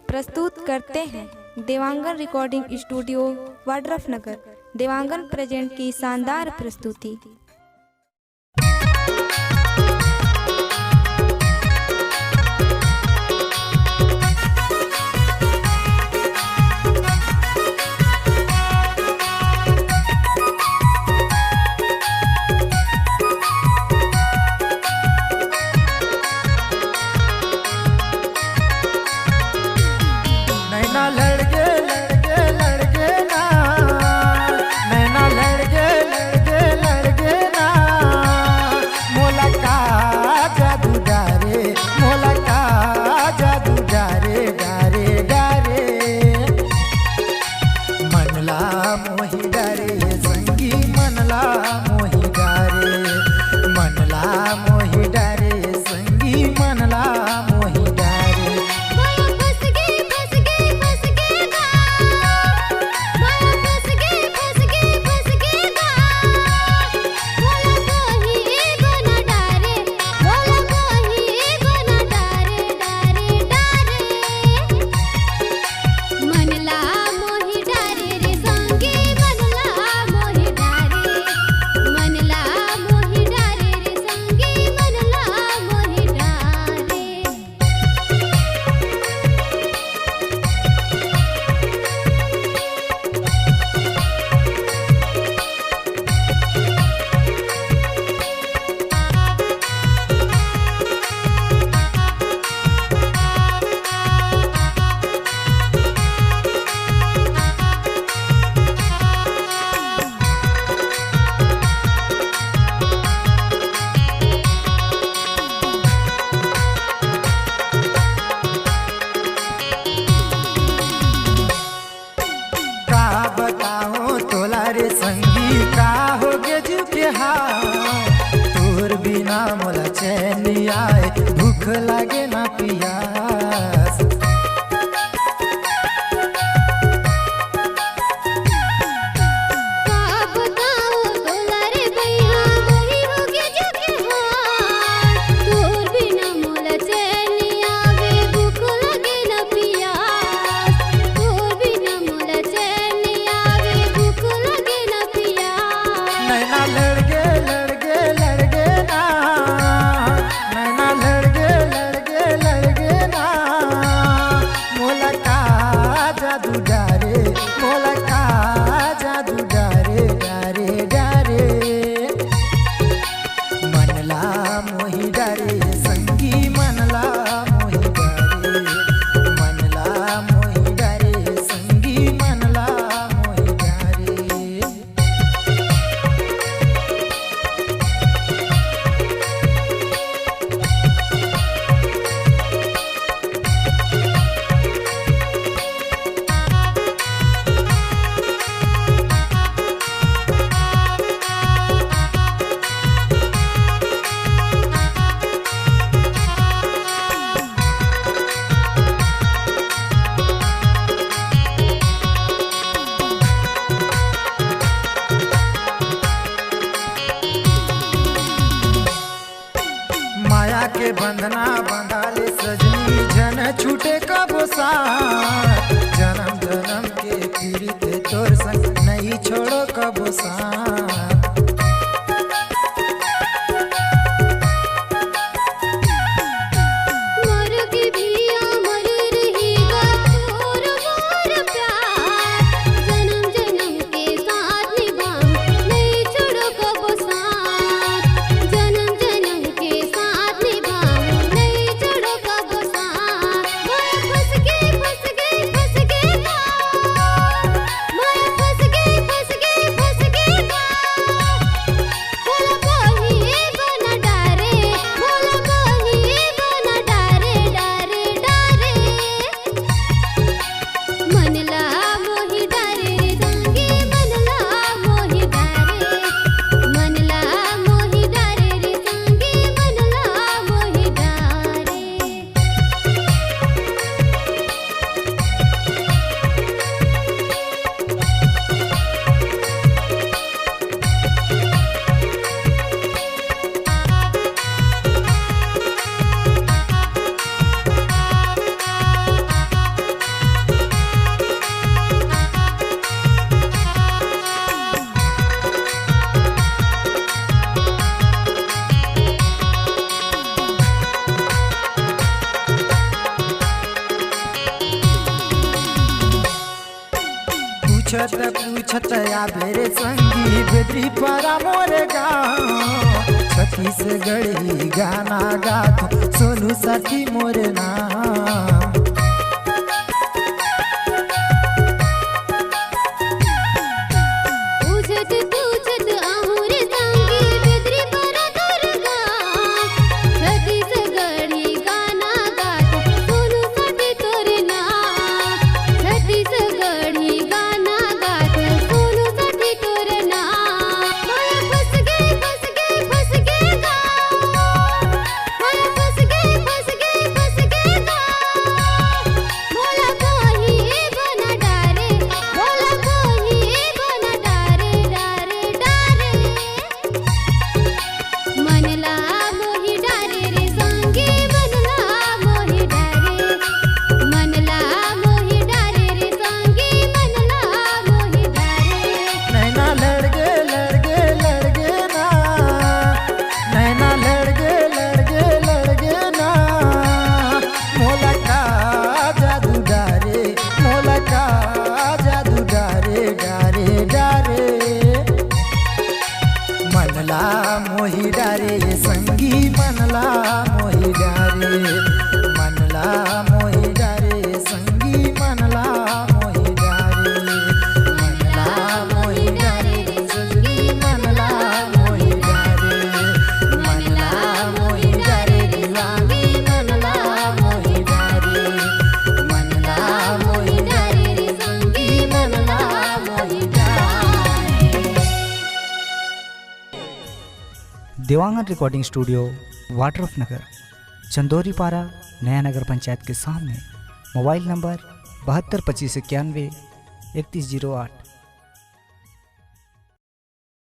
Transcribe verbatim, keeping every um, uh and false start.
प्रस्तुत करते हैं Dewangan recording studio, Wadrafnagar. Dewangan present की शानदार प्रस्तुति। नैना लड़गे, लड़गे, लड़गे ना, नैना लड़गे, लड़गे, लड़गे ना, मोला का जादू डारे, मोला का जादू डारे, डारे, डारे। मन ला मोही डारे संगी, मन ला मोही डारे, मन ला मोही डारे संगी, मन ला मोही डारे। का बताओ तोला रे संगी, का हो गे जीव के हाल। तोर बिना मोला चैन आए, भूख लागे ना पियास। नैना लड़गे, लड़गे, लड़गे ना, नैना लड़गे, लड़गे, लड़गे ना, मोला का जादू डारे, मोला का जादू डारे, डारे, डारे। मन ला मोही डारे संगी, मन ला मोही डारे, मन ला मोही डारे संगी, मन ला मोही डारे। माया के बंधना बंधा ले सजनी, झन छूटे कबो साथ। जनम जनम के पीरित तोर संग, नइ छोड़ो कबो साथ। पूछत पूछत आबे रे संगी, बेदरी पारा मोर गाँव। छत्तीसगढ़ी गाना गात सोनू साथी मोर नाम। पूछत पूछत आहूँ रे संगी, बेदरी पारा तोर गाँव। छत्तीसगढ़ी गाना गात सोनू साथी तोर नाम। छत्तीसगढ़ी गाना गात सोनू साथी तोर नाम। मोला फंस गे, फंस गे, फंस गे गाँव। मोला फंस गे, फंस गे, फंस गे गाँव। मोला कोई बना डारे, मोला कोई बना डारे, डारे, डारे। मन ला मोही डारे रे संगी, मन ला मोही डारे। मन ला मोही डारे रे संगी, मन ला मोही डारे। नैना लड़गे, लड़गे, लड़गे ना। नैना लड़गे, लड़गे, लड़गे ना। मोला का जादू डारे, मोला का जादू डारे, डारे, डारे। मन ला मोही डारे संगी, मन ला मोही डारे। मन ला मोही डारे संगी, मन ला मोही डारे। मन ला मोही डारे संगी, मन ला मोही डारे। मन ला मोही डारे रे संगी, मन ला मोही डारे। मन ला मोही डारे रे संगी, मन ला मोही डारे। देवांगन रिकॉर्डिंग स्टूडियो, वाड्रफनगर, चंदोरीपारा, नया नगर पंचायत के सामने। मोबाइल नंबर बहत्तर पच्चीस इक्यानवे इकतीस जीरो आठ।